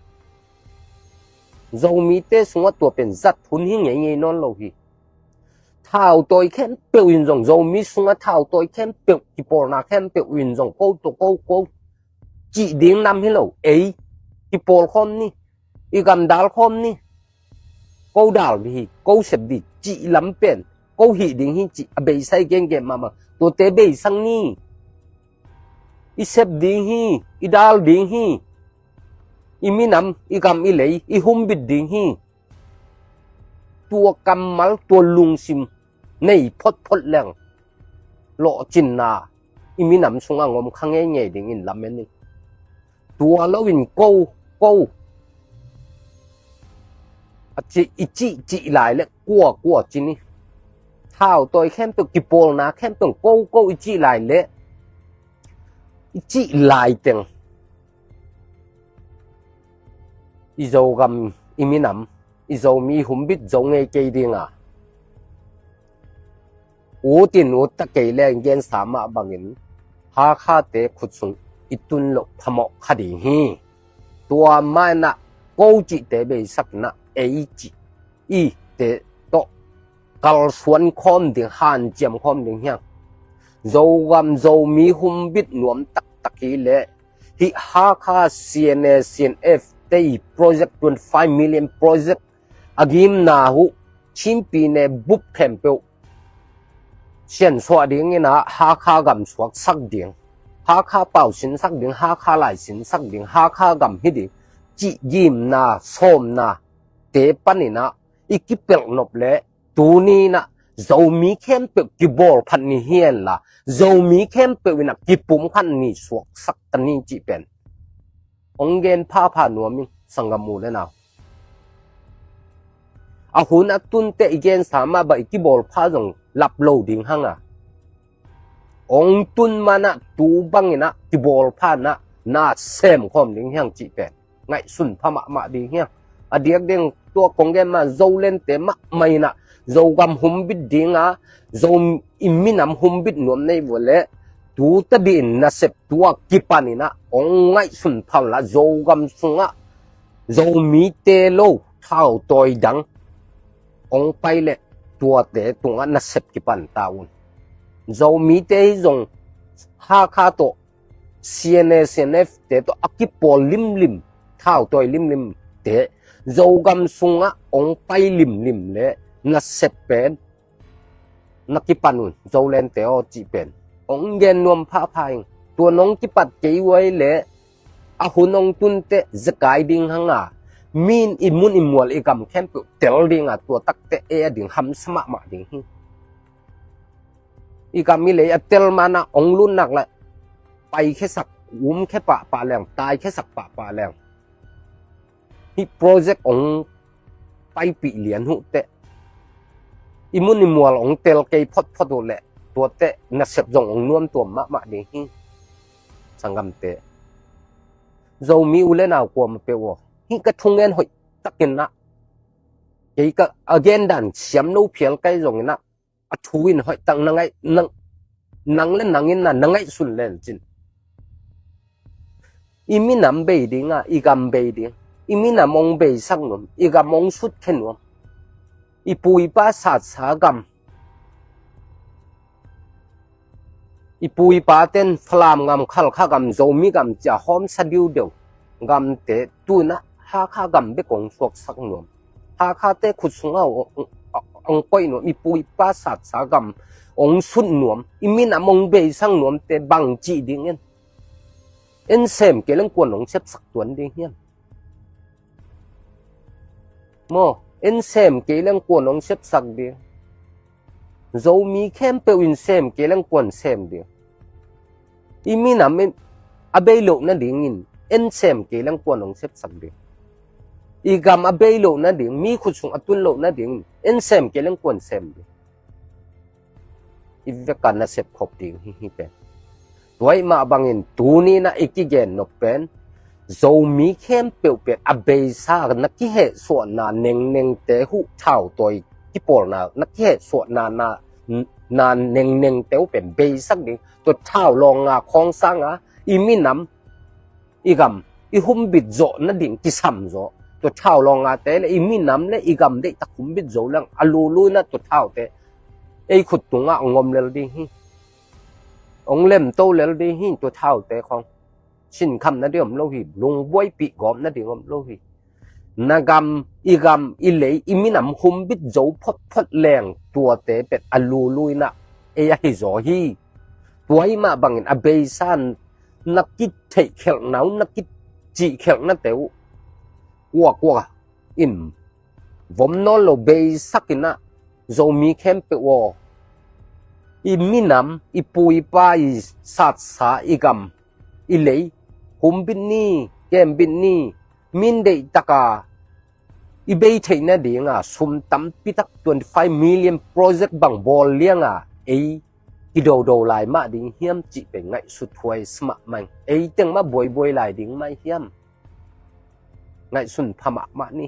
Zomite sungah tua pen zat hun hi ngeingei nawn lo hi. Thautawi khempeuh in zong, Zomi sungah thautawi khempeuh, kipawlna khempeuh in zong ko tawh ko, ko cih ding nam hi lo. Ei, kipawl khawm ni, i gam dal khawm ni, ko dal dih hi, ko sep dih cih lam pen ko hih ding hi cih a beisa i gengen mahmah. Tuate beisak ni. I sep ding hi, i dal ding hi. I minam, i gam, i lei i humbit ding hi. Tua kammal, tua lungsim nei photphot leng lawhcinna i minam sungah ngom kha ngeingei dingin lamen in. Tua loin ko, ko a ci, i cih cih lai le kua, kua ci ni. Thautawi khempeuh, kipawlna khempeuh ko, ko i cih lai le, i cih lai teng i Zogam, i minam, i Zomi humbit zo ngei kei dinga, ut in ut ta kei le gensa mah bangin Hakhate khut sung i tun loh phamawh kha ding hi. Tua mah inah ko cihte beisakna ei cih, i te tawh kalsuan khawm ding, hanciam khawm ding hiang. Zogam Zomi humbit nuam taktak hi leh hih Hakha C N A, C N F te i project, twenty five million project a gimna uh Chinpi ne bup khempeuh siansuah dingin ah Hakha gam suaksak ding, Hakha pau sinsak ding, Hakha lai sinsak ding, Hakha gam hi ding cih gimna sawmna te panin ah i kipelh nop leh tuni in ah Zomi khempeuh kibawl phat ni hi hen la, Zomi khempeuh in ah kipum phat ni suaksak ka ni cih pen hong gen phapha nuam ing, sanggam u le nau. A hun a tun teh i gensa mah bang i kibawl pha zong lap lo ding hang a, hong tun man ah tu bangin ah kibawl pha in ah na sem khawm ding hiang cih pen ngaihsun pha mahmah ding hiang. A diakdiak tua kong gen mah Zolente mahmah in ah Zogam humbit ding a, Zo i minam humbit nuam nei vua leh tu ta dih in nasep tua kipan in ah hong ngaihsun pha un la, Zogam sungah Zomite lo thautawi dang hong pai leh tuate tungah nasep kipan ta un. Zomite hi zong Hakha tawh, C N A, C N F te tawh a kipawl limlim, thautawi limlim te Zogam sungah hong pai limlim leh nasep pen na kipan un, Zolente aw cih pen hong gen nuam phapha ing. Tua nong kipat kei uai leh a hun hong tun teh zekai ding hang a, mi in i mun i mual i gam khempeuh tel ding a, tua tak teh ei a ding hamsa mahmah ding hi. I gam i lei a tel man ah hong lut nak leh pai khesak, um khe pahpah leng, tai khesak pahpah leng, hih project hong paipih lian uh teh i mun i mual hong tel kei photphot uh leh tua teh nasep zong hong nuam tuam mahmah ding hi. Sanggamte, Zomi u le nau kuamah peuh aw, hih ka thungen hoih takin ah, kei ka a gen dan siam lo phial kai zongin ah, a thu in hoih tak na ngaih, nang, nang le nang in na, na ngaihsun len cin. I minam bei ding a, i gam bei ding. I minam hong beisak nuam, i gam hong sutkhe nuam. I pu i pa satsa gam, i pu i pa ten Falam gam, Khalkha gam, Zomi gam cia hawmsa diudeu gamte tu in ah Hakha gam bek hong suaksak nuam. Hakhate khut sungah hong, hong, hong koih nuam, i pu i pa satsa gam hong sut nuam, i minam hong beisak nuamte bang cih ding en? En sem kei leng kuan hong sepsak tuan ding hiam? Maw, en sem kei leng kuan hong sepsak ding? Zomi khempeuh in sem kei leng kuan sem ding? I minam in a bei loh nadingin en sem kei leng kuan hong sepsak ding? I gam a bei loh nading, mi khut sung a tun loh nading en sem kei leng kuan sem ding? I veka na sepkhop ding hi hi pen. Tua ahih mah bangin tuni-in ah i kigen nop pen, Zomi khempeuh pen a beisa na kihehsuahna nengnengte uh, thautawi kipawlna na kihehsuahna na, na nengnengte uh pen beisak ding. Tua thau lawnga khawng sanga i minam, i gam i humbit zawh nading kisam zaw. Tua thau lawngate le i minam le i gam deihtak humbit zo leng a lului-in ah tua thaute ei khut tungah hong om lel ding hi. Hong lemto lel ding hi. Tua thaute khawng sinkham nading om lo hi. Lungbuaipih gawp nading om lo hi. Na gam, i gam, i lei, i minam humbit zo photphot leng tuate pen a lului-in ah ei ahi zaw hi. Tua ahih mah bangin a beisa na kitheihkhelhna uh, na kicihkhelhnate uh kuakua in vom nawn lo, beisak in ah, Zomi khempeuh aw, i minam, i pu i pa, i satsa, i gam, i lei humbit ni, kembit ni. Min deihtaka i bei theih nadinga sum tampi tak, twenty five million project bang bawl lianga ei kidodo lai mah ding hiam cih pen ngaihsut huai sa mahmah ing. Ei teng mah buaibuai lai ding mah hiam? Ngaihsun pha mahmah ni.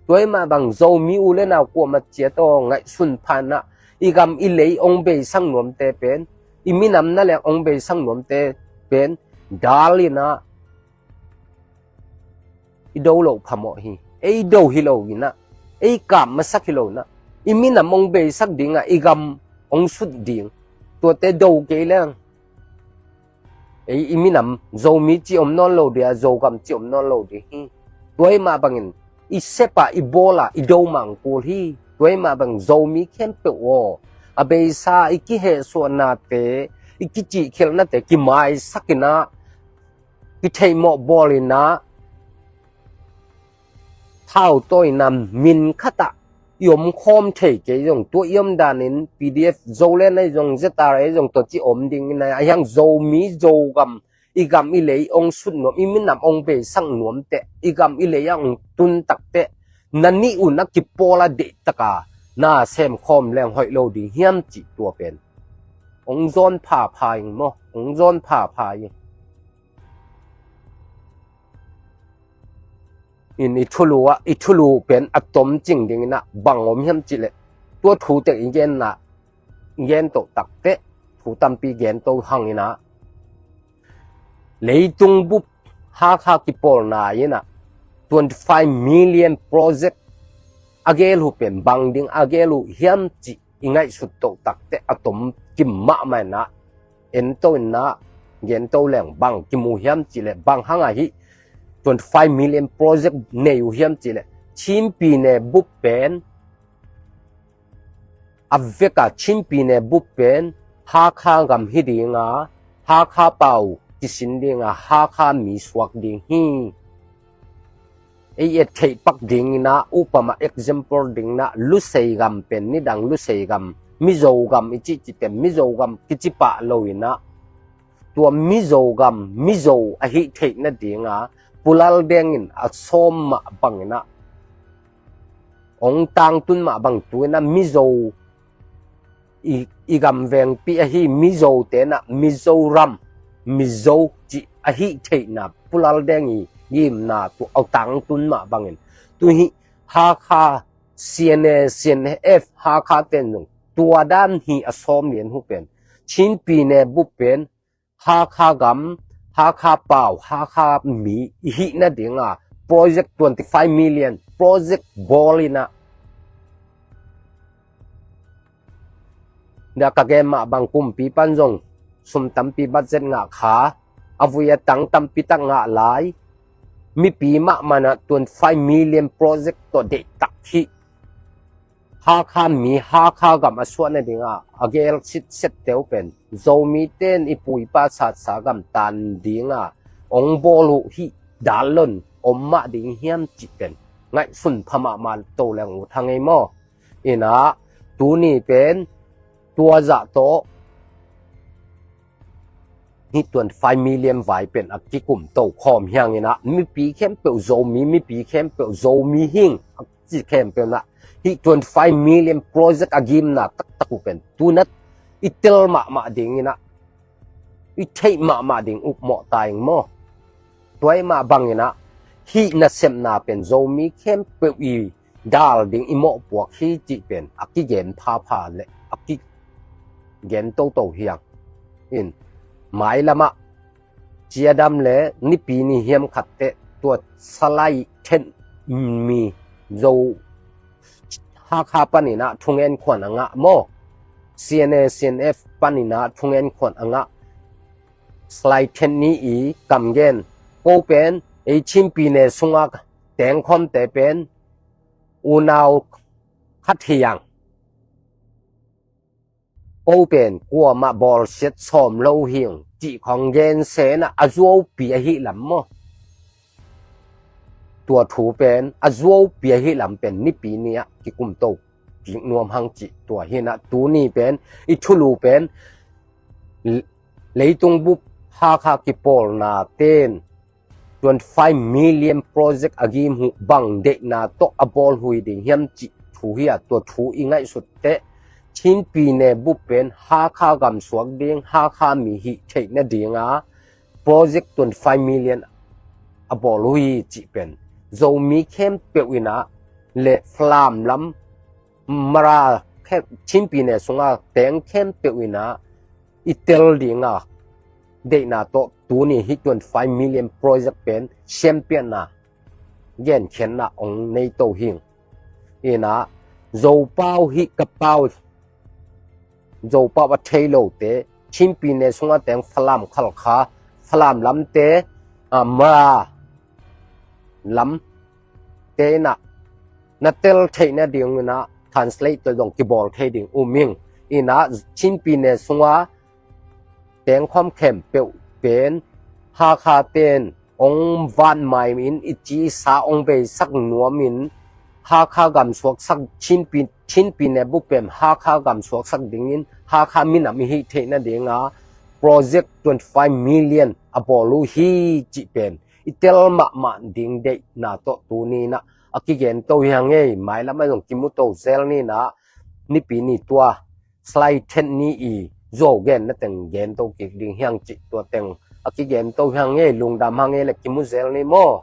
Tua ahih mah bang Zomi u le nau kuamah ciat aw, ngaihsun pha in ah, i gam i lei hong beisak nuamte pen, i minam na leng hong beisak nuamte pen dal in ah i do loh phamawh hi. Ei do hi lo in ah, ei kap masak hi lo in ah, i minam hong beisak dingah i gam hong sut ding, tuate do kei leng ei i minam Zomi cih om nawn lo ding a, Zogam cih om nawn lo ding hi. Tua ahih mah bangin i sep a, i bawl a, i do mah kul hi. Tua ahih mah bang Zomi khempeuh aw, a beisa i kihehsuahnate, i kicihkhelhnate kimaisak in ah, kitheihmawh bawl in ah, thautawi in ah, min khat ah i omkhawm thei kei zong, tua i om danin P D F Zoland ahi zong, Z R A ahi zong, tua ci om ding in ah, a hiang Zomi, Zogam, i gam i lei hong sut nuam, i minam hong beisak nuam teh, i gam i lei ah hong tun tak teh, na nih un a kipawl a deihtaka na semkhawm leng hoih lo ding hiam cih tua pen hong zawn phapha ing maw, hong zawn phapha ing. In i thulu ah, i thulu pen a tom cing ding in ah bang om hiam cih leh, tua thu teng i gen na, i gen toh tak teh, thu tampi gen to hang in ah, leitung bup Hakha kipawlna in ah twenty five million project a gel uh pen bang ding a gel uh hiam cih i ngaihsut toh tak teh a tom kim mahmah in ah, en to in ah, gen to leng bang kimu hiam cih leh, bang hang ahi twenty five million project nei uh hiam cih leh, Chin pyine bup pen, a veka Chin pyine bup pen Hakha gam hi ding a, Hakha pau kisin ding a, Hakha mi suak ding hi. Ei et theih pak ding in ah, upama example ding in ah, Lusei gam pen nidang Lusei gam, Mizo gam i cih cih teh, Mizo gam kici pah lo in ah, tua Mizo gam, Mizo ahih theih nadinga Pu Lal Deng in a sawm mah bang in ah, hong tangtun mah bang tu in ah, Mizo i, i gam vengpi ahi Mizote in ah Mizoram, Mizo cih ahih theihna Pu Lal Deng i gimna tua a tangtun mah bangin, tu hi Hakha, C N A, C N F, Hakha ten zong tua dan hi a sawm lian uh pen. Chin pyine bup pen Hakha gam, Hakha pau, Hakha mi i hih nadinga project twenty five million project bawl in ah, tua ka gen mah bang kumpipa'n zong sum tampi budget ngah kha, a vui a tang tampi tak ngah lai, mipi mahmah in ah twenty five million project tawh deihtak hih Hakha mi, Hakha gam a suah nadinga a gel sitset teu pen Zomite in i pu i pa satsa gam tan dinga hong bawl uh hih dal lon om mah ding hiam cih pen ngaihsun pha mahmah to leng ut hang ei maw. In ah tuni pen tua zah tawh hih twenty five million vai pen a kikum to khawm hiang inah, mipi khempeuh Zomi, mipi khempeuh Zomi hing a ci khempeuh nah, hih twenty five million project a gimna taktak uh pen tunat i tel mahmah ding inah, i theih mahmah ding upmawh ta ing maw. Tua i mah bang inah hih nasepna pen Zomi khempeuh i dal ding i mawhpuak hi cih pen a kigen phapha le a kigen toto hiang in, mailamah ciadam le nipi ni hiam khatteh tua Salai Thet mi Zo Hakha paninah thungen khuan a ngah maw, C N A C N F paninah thungen khuan a ngah Salai Thet ni i kamgen, ko pen ei Chinpi ne sungah tengkhawmte pen unau khat hiang, ko pen kuamah bawlsiat sawm lo hiang cih khawng gensenah a zuaupi ahi lam maw. Tua thu pen a zuaupi ahi lam pen nipi ni-ah kikum to kik nuam hang cih tua hinah tuni pen i thulu pen leitung bup Hakha kipawlna ten twenty five million project a gim uh bang deihna tawh a bawl hui ding hiam cih thu hi a, tua thu i ngaihsut teh Chinpi ne bup pen Hakha gam suak ding, Hakha mi hih theih nadinga project twenty five million a bawl uh hi cih pen Zomi khempeuh inah le Falam lam, Mara khe-, Chinpi ne sunga teng khempeuh inah i tel dinga deihna tawh tuni hih twenty five million project pen siampiahna genkhiatna hong nei to hing. Inah Zopau hih ka pau, Zopau a thei lote Chinpi ne sunga teng Falam, Khalkha, Falam lamte, a, Mara lamte inah na tel theih nading inah translate tawh zong kibawl thei ding um ing. Inah Chinpi ne sunga tengkhawm khempeuh pen Hakha ten hong vat mai in i ci i sa hong beisak nuam in, Hakha gam suaksak, Chinpi, Chinpi ne bup pen Hakha gam suaksak dingin Hakha minam i hih theih nadinga project twenty five million a bawl uh hi cih pen i tel mahmah ding deihna tawh tuni inah a kigen to hiang ei. Mailamah zong kimu to zel ni inah, nipi ni tua Salai Thet ni i zuau genna teng gen to kik ding hiang cih tua teng a kigen to hiang ei. Lungdam hang ei le kimu zel ni maw.